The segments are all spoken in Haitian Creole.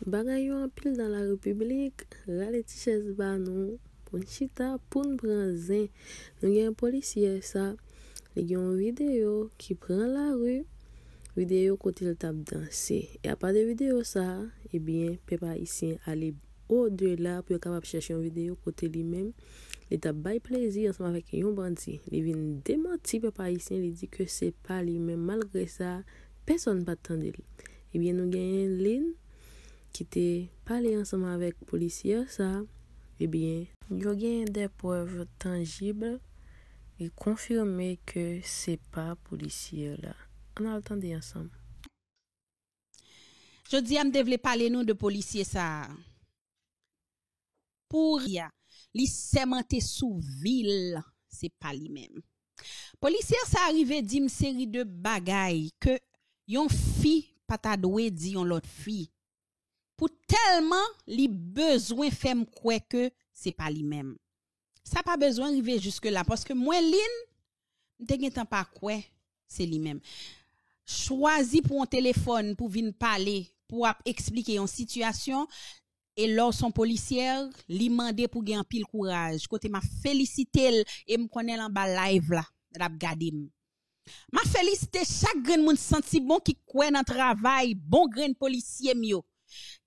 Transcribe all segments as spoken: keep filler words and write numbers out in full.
Bagay yo anpil nan la repiblik, rale ti chèz ba nou, pou n chita, pou n pran zen. Nou gen polisyè sa, li gen yon videyo ki pran lari, videyo kote l t ap danse. E apa de videyo sa, ebyen, pèp ayisyen ale odela pou yo kapab chèche yon videyo kote li menm, li t ap bay plezi ansanm avèk yon bandi. Li vin demanti pèp ayisyen, li di ke se pa li menm. Malgre sa, pèsonn pa t tande l. Ebyen, nou genyen Lynn ki te pale ansanm avèk polisyè sa. Ebyen, yo genyen de prèv tanjib ki konfime ke se pa polisyè la. Ann al tande ansanm. Jodi a, m te vle pale nou de polisye sa a. Pou ri a, li sèmante sou vi l, se pa li menm. Polisye sa a rive di m seri de bagay ke yon fi pa ta dwe di yon lòt fi. Pou tèlman li bezwen fè m kwè ke se pa li menm. Sa pa bezwen rive jiske la, paske mwen, Lynn, m te gentan pa kwè se li menm. Chwazi pran yon telefòn pou vin pale, pou ap eksplike yon sitiyasyon, e lè w se yon polisyè, li mande pou gen anpil kouraj, kote m ap felisite l, e m konnen l anba live la, l ap gade m. M ap felisite chak grenn moun santi bon ki kwè nan travay bon grenn polisye m yo,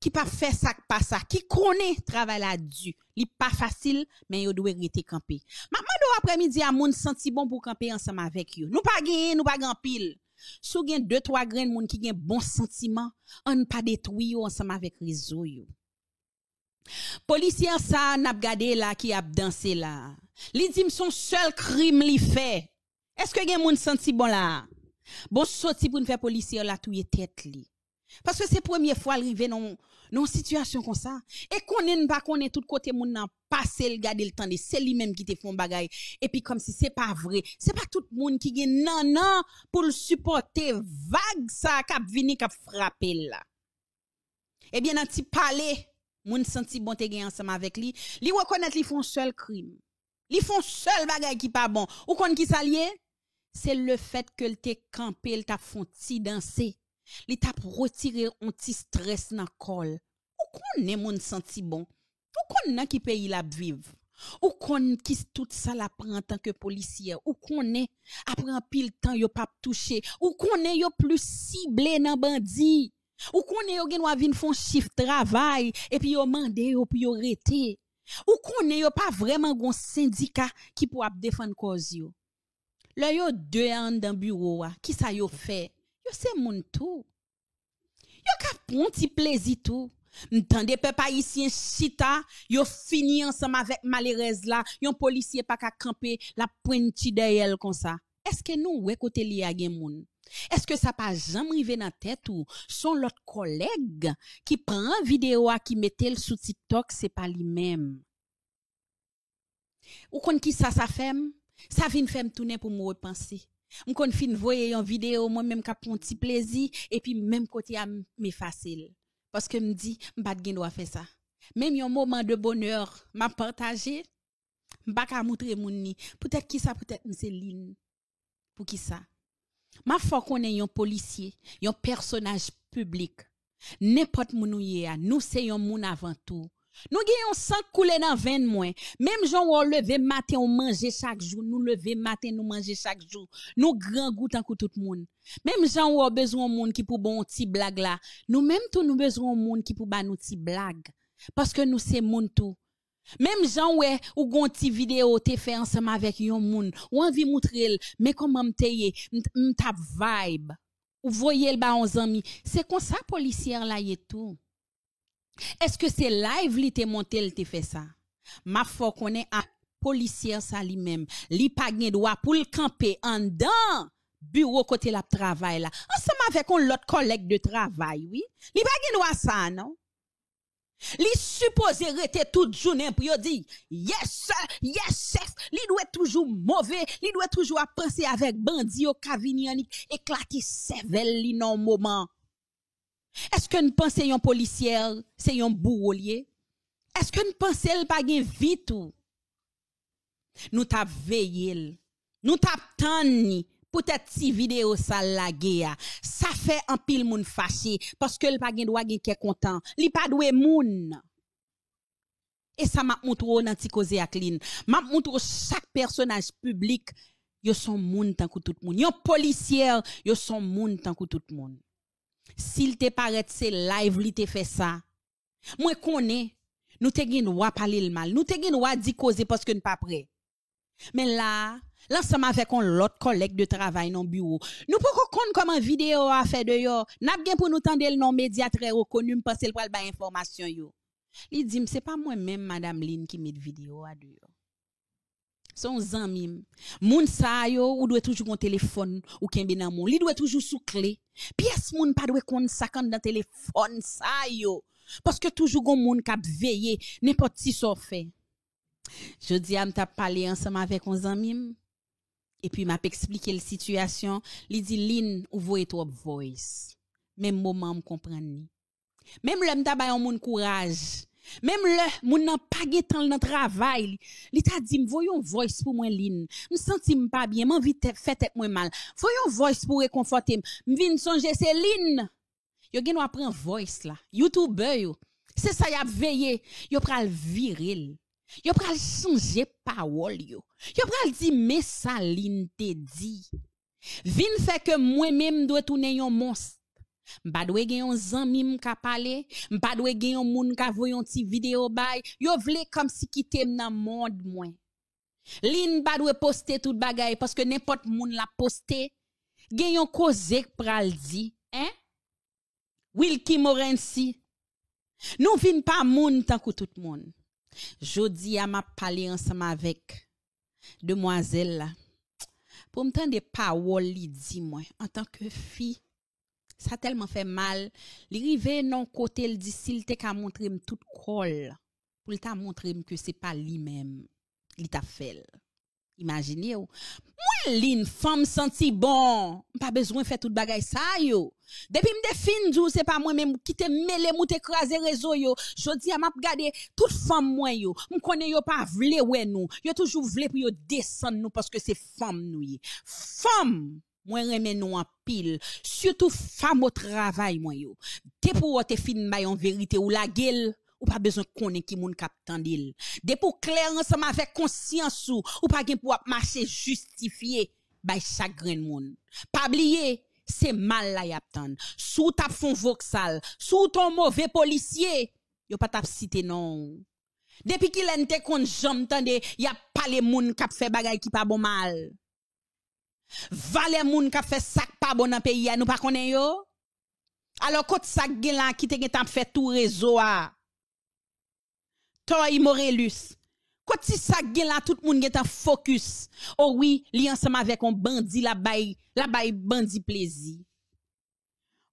ki p ap fè sa k pa sa, ki konnen travay la di, li pa fasil, men yo dwe rete kanpe. M ap mande w aprèmidi a moun santi bon pou kanpe ansanm avèk yo. Nou pa genyen, nou pa gen anpil. Si w gen de twa grenn moun ki gen bon santiman, ann pa detwi yo ansanm avèk rezo yo. Polisye sa a n ap gade la ki ap danse la a, li di m se yon sèl krim li fè. Èske gen moun santi bon la a? Bon, soti pou n fè polisye la touye tèt li. Paske se premye fwa l rive nan yon, nan yon sitiyasyon konsa. E konnen n pa konnen tout kote moun nan pase l gade l tande. Se li menm ki te fè yon bagay. Epi kòmsi se pa vre. Se pa tout moun ki gen nannan pou l sipòte vag sa a k ap vini, k ap frape l la. Ebyen, nan ti pale moun santi bon te gen ansanm avèk li, li rekonèt li fè yon sèl krim. Li fè yon sèl bagay ki pa bon. Ou konn ki sa l ye? Se lefèt ke l te kanpe, l t ap fè yon ti danse. Li t ap retire yon ti strès nan kò l. Ou konnen moun santi bon. Ou konn nan ki peyi l ap viv. Ou konn ki tout sa l ap pran antanke polisyè. Ou konnen, apre anpil tan, yo p ap touche. Ou konnen yo plis sible nan bandi. Ou konnen yo gen dwa vin fè yon chif travay, epi yo mande yo pou yo rete. Ou konnen yo pa vrèman gen yon sendika ki pou ap defann kòz yo. Lè yo de a anndan biwo a, kisa yo fè? Yo se moun tou. Yo ka pran yon ti plezi tou. M tande pèp ayisyen chita, yo fini ansanm avèk malerèz la, yon polisye pa ka kanpe, l ap pwenti dèyè l konsa. Èske nou wè kote li a gen moun? Èske sa pa janm rive nan tèt ou? Se yon lòt kòlèg ki pran videyo a, ki mete l sou TikTok, se pa li menm. Ou konn kisa sa fè m? Sa vin fè m tounen pou m repanse. M konn fin voye yon videyo, mwen menm k ap pran yon ti plezi, epi menm kote a m efase l. Paske m di, m pa t gen dwa fè sa. Menm yon moman de bonè m ap pataje, m pa ka moutre moun ni. Poutèt kisa? Poutèt m se Lynn. Poukisa? M ap fè w konnen yon polisye, yon pèsonaj piblik. Nenpòt moun ou ye a, nou se yon moun avan tou. Nou gen yon san k koule nan venn mwen. Menm jan w wè w leve maten ou manje chak jou, nou leve maten nou manje chak jou. Nou grangou tankou tout moun. Menm jan w wè w bezwen yon moun ki pou ba w yon ti blag la, nou menm tou nou bezwen yon moun ki pou ba nou ti blag. Paske nou se moun tou. Menm jan w wè ou gen yon ti videyo w te fè ansanm avèk yon moun, ou anvi moutre l, men kòman m te ye, m t- m t ap vibe. Ou voye l ba yon zanmi. Se konsa polisyè la ye tou. Èske se live li te monte l te fè sa? M ap fè w konnen a polisyè sa li menm, li pa gen dwa pou l kanpe anndan biwo kote l ap travay la, ansanm avèk yon lòt kòlèg de travay, wi. Li pa gen dwa sa a non. Li sipoze rete tout jounen pou yo di, yes sir, yes chef. Li dwe toujou move, li dwe toujou ap panse avèk bandi yo ka vini annik eklate sèvèl li nan yon moman. Èske n panse yon polisyè se yon bouwo l ye? Èske n panse l pa gen vi tou? Nou t ap veye l. Nou t ap tann li. poutèt ti videyo sa l lage a. Sa fè anpil moun fache, paske l pa gen dwa gen kè kontan. Li pa dwe moun. E sa m ap moutre w nan Ti Koze ak Lynn. M ap moutre w chak pèsonaj piblik, yo s on moun tankou tout moun. Yon polisyè, yo s on moun tankou tout moun. Si l te parèt se live li te fè sa, mwen konnen nou te gen dwa pale l mal. Nou te gen dwa di koze paske n pa prè. Men la a, l ansanm avèk yon lòt kòlèg de travay nan biwo. Nou poko konn kòman videyo a fè deyò. N ap gen pou nou tande l nan yon medya trè rekoni, m panse l pral bay enfòmasyon yo. Li di m, "Se pa mwen menm, Madanm Lynn, ki met videyo a deyò. Se yon zanmi m." Moun sa a yo, ou dwe toujou gen yon telefòn ou kenbe nan men w. Li dwe toujou sou kle. Pyès moun pa dwe konn sa k anndan telefòn sa a yo. Paske toujou gen yon moun k ap veye nenpòt ti sa w fè. Jodi a, m t ap pale ansanm avèk yon zanmi m, epi m ap eksplike l sitiyasyon, li di, "Lynn, ou voye twòp voice." Menm moman an, m konprann li. Menm lè m ta bay yon moun kouraj, menm lè moun nan pa gen tan l nan travay li, li ta di m, "Voye yon voice pou mwen, Lynn. M santi m pa byen, m anvi tè- fè tèt mwen mal. Voye yon voice pou rekonfòte m." M vin sonje se Lynn. Yo gen dwa pran voice la. Youtubè yo, se sa y ap veye. Yo pral vire l. Yo pral chanje pawòl yo. Yo pral di, "Men sa Lynn te di." Vin fè ke mwen menm m dwe tounen yon mons. M pa dwe gen yon zanmi m ka pale, m pa dwe gen yon moun ka voye yon ti videyo bay. Yo vle kòmsi kite m nan mond mwen. Lynn pa dwe poste tout bagay, paske nenpòt moun l ap poste, gen yon koze k pral di, en? Wilky Morency, nou vin pa moun tankou tout moun. Jodi a, m ap pale ansanm avèk demwazèl la. Pou m tande pawòl li di mwen, antanke fi, sa tèlman fè mal. Li rive nan yon kote, l di si l te ka montre m tout kò l, pou l ta montre m ke se pa li menm li t ap fè l. Imajine w. Mwen Lynn, fanm santi bon. M pa bezwen fè tout bagay sa yo. Depi m te fin di w se pa mwen menm, kite m mele m ou te kraze rezo yo. Jodi a m ap gade tout fanm mwen yo. M konnen yo pa vle wè nou. Yo toujou vle pou yo desann nou paske se fanm nou ye. Fanm, mwen renmen nou anpil. Sitou fanm o travay mwen yo. Depi w te fin bay yon verite, ou lage l. Ou pa bezwen konnen ki moun k ap tande l. Depi w klè ansanm avèk konsyans ou, ou pa gen pou w ap mache jistifye bay chak grenn moun. Pa bliye, se mal la y ap tann. Si w t ap fè yon voksal, si w t yon move polisye, yo pa t ap site non w. Depi kilè n te konn janm tande y ap pale moun k ap fè bagay ki pa bon mal? Valè moun k ap fè sa k pa bon nan peyi a, nou pa konnen yo? Alò, kot sa k gen la ki te gentan ap fè tou rezo a? Toy Morelus. Kot ti sa k gen la tout moun gentan fokis? O wi, li ansanm avèk yon bandi, l ap bay, l ap bay bandi plezi.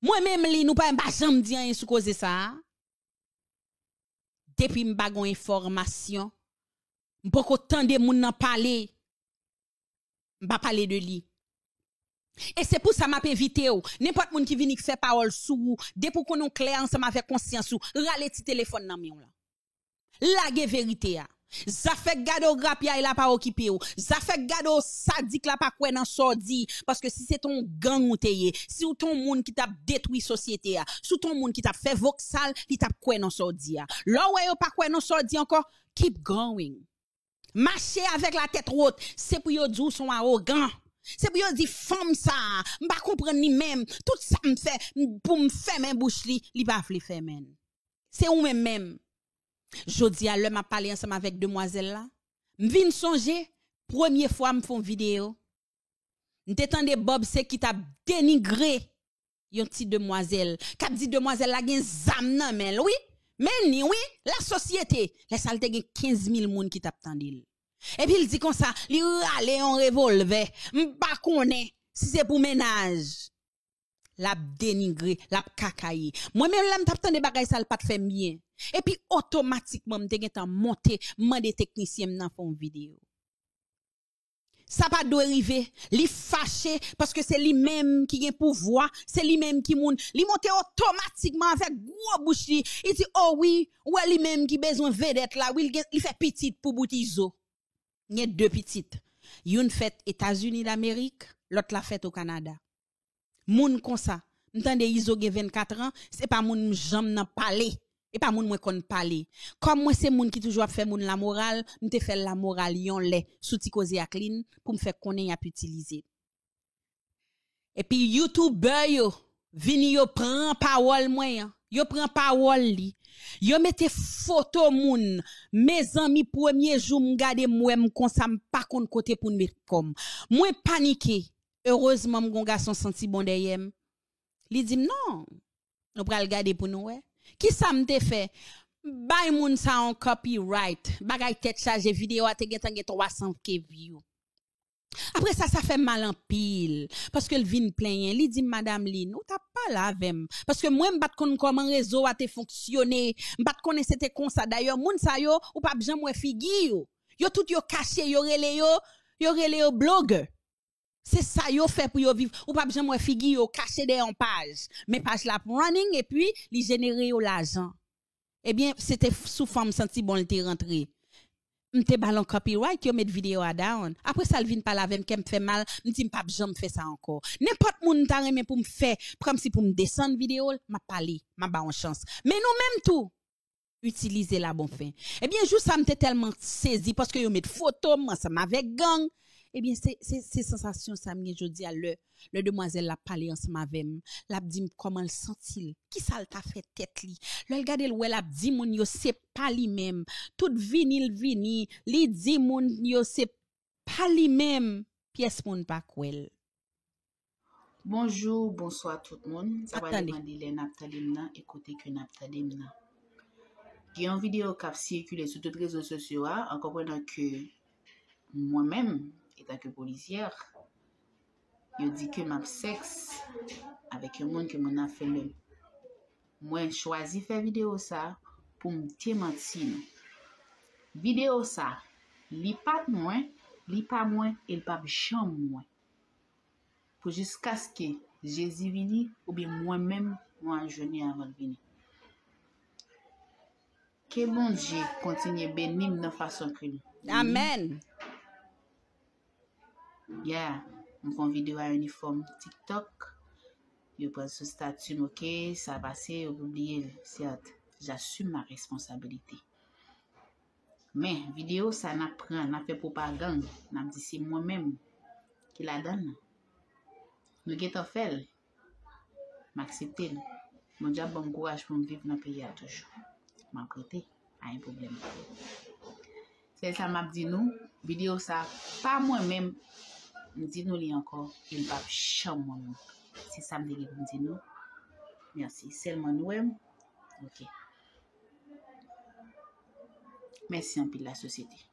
Mwen menm li, nou pa, m pa janm di anyen sou koze sa a. Depi m pa gen yon enfòmasyon, m poko tande moun nan pale, m pa pale de li. E se pou sa m ap envite w, nenpòt moun ki vini k fè pawòl sou ou, depi w konnen w klè ansanm avèk konsyans ou, rale ti telefòn nan men w la. Lage verite a. Zafè gade w grapyay la pa okipe w. Zafè gade w sadik la pa kwè nan sa w di. Paske si se t on gang ou te ye, si w t on moun ki t ap detwi sosyete a, si w t on moun ki t ap fè voksal, li t ap kwè nan sa w di a. Lè w wè yo pa kwè nan sa w di ankò, keep going. Mache avèk latèt wot. Se pou yo di w s on awogan. Se pou yo di fanm sa a, m pa konprann li menm. Tout sa m fè m- pou m fèmen bouch li, li pa vle fèmen l. Se ou menm menm. Jodi a, lè m ap pale ansanm avèk demwazèl la, m vin sonje premye fwa m fè yon videyo. M te tande Bob Seky t ap denigre yon ti demwazèl, k ap di demwazèl la gen zam nan men l, wi. Men ni, wi, lasosyete. Lè sa a, l te gen kenz mil moun ki t ap tande l. Epi l di konsa, li rale yon revòlvè. M pa konnen si se pou mennaj. L ap denigre, l ap kakaye. Mwen menm, lè m t ap tande bagay sa, l pa t fè m byen. Epi otomatikman, m te gentan monte, m mande teknisyen m nan fè yon videyo. Sa pa t dwe rive. Li fache paske se li menm ki gen pouvwa, se li menm ki moun. Li monte otomatikman avèk gwo bouch li. Li di, "O wi, ou wè li menm ki bezwen vedèt la, wi, li gen, li fè pitit pou bout Izo." Gen de pitit. Youn fèt Etazini Damerik, Lòt la fèt o Kanada. Moun konsa, m tande Izo gen vennkat an, se pa moun m janm nan pale. E pa moun mwen konn pale. Kòm mwen se moun ki toujou ap fè moun lamoral, m te fè l lamoral yon lè sou ti koze ak li pou m fè konnen y ap itilize. Epi youtubè yo vini, yo pran pawòl mwen an, yo pran pawòl li. Yo mete foto moun. Mezanmi, premye jou m gade, m wè m konsa, m pa konn kote pou m met kò m. Mwen panike. Erezman, m gon gason santi bon dèyè m. Li di m, "Non, nou pral gade pou nou wè." Kisa m te fè? M bay moun sa yon copyright. Bagay tèt chaje, videyo a te gentan gen twa san ke view. Apre sa, sa fè m mal anpil, paske l vin plenyen. Li di m, "Madam Lynn, ou t ap pale avè m." Paske mwen, m pa t konn kòman rezo a te fonksyone. M pa t konnen se te konsa. Dayè, moun sa yo, ou p ap janm wè figi yo. Yo tout yo kache, yo rele yo, yo rele yo blogger. Se sa yo fè pou yo viv. Ou p ap janm wè figi yo kache dèyè yon paj. Men paj la ap running epi li jenere yo lajan. Ebyen, se te sou fanm santi bon l te rantre. M te ba l yon copyright, yo met videyo a down. Apre sa, l vin pale avè m, kè m fè mal, m di m p ap janm fè sa ankò. Nenpòt moun m ta renmen pou m fè, kòmsi pou m desann videyo l, m ap pale, m ap ba yon chans. Men nou menm tou, itilize l a bon fen. Ebyen, jou sa, m te tèlman sezi paske yo met foto m ansanm avèk gang. Ebyen, se, se, se sansasyon sa m gen jodi a lè, lè demwazèl la ap pale ansanm avè m. L ap di m kòman l santi l, kisa l ta fè tèt li. Lè l gade l wè l ap di moun yo se pa li menm. Tout vini l vini, li di moun yo se pa li menm. Pyès moun pa kwè l. Bonjou, bonswa tout moun. Sa va depann de lè n ap tande m nan e kote ke n ap tande m nan. Gen yon videyo k ap sikile sou tout rezo sosyo a, an konprenan ke mwen menm, etanke polisyè, yo di ke m ap sèks avèk yon moun ke moun nan ap filme m. Mwen chwazi fè videyo sa pou m demanti nou. Videyo sa, li pa t mwen, li pa mwen e l p ap janm mwen. Pou jiskaske Jezi vini oubyen mwen menm mwen ajeni avan l vini. Ke Bondye kontinye beni m nan fason ke l beni m. Amèn. Yeah, m fè yon videyo a inifòm TikTok. Yo pran sou stati m, ok, sa pase, yo pibliye l. Certes, j'assume ma responsabilité. Men, videyo sa n ap pran, n ap fè pwopagann, n ap di se mwen menm ki ladan l. Nou gentan fè l. M aksepte l. Bondye ap ban m kouraj pou m viv nan peyi a toujou. M ap rete, pa gen pwoblèm. Sèl sa m ap di nou, videyo sa pa mwen menm, m di nou li ankò, e l p ap janm mwen menm. Se sa m te gen pou m di nou. Mèsi. Sèlman nou wè m. Ok. Mèsi anpil lasosyete.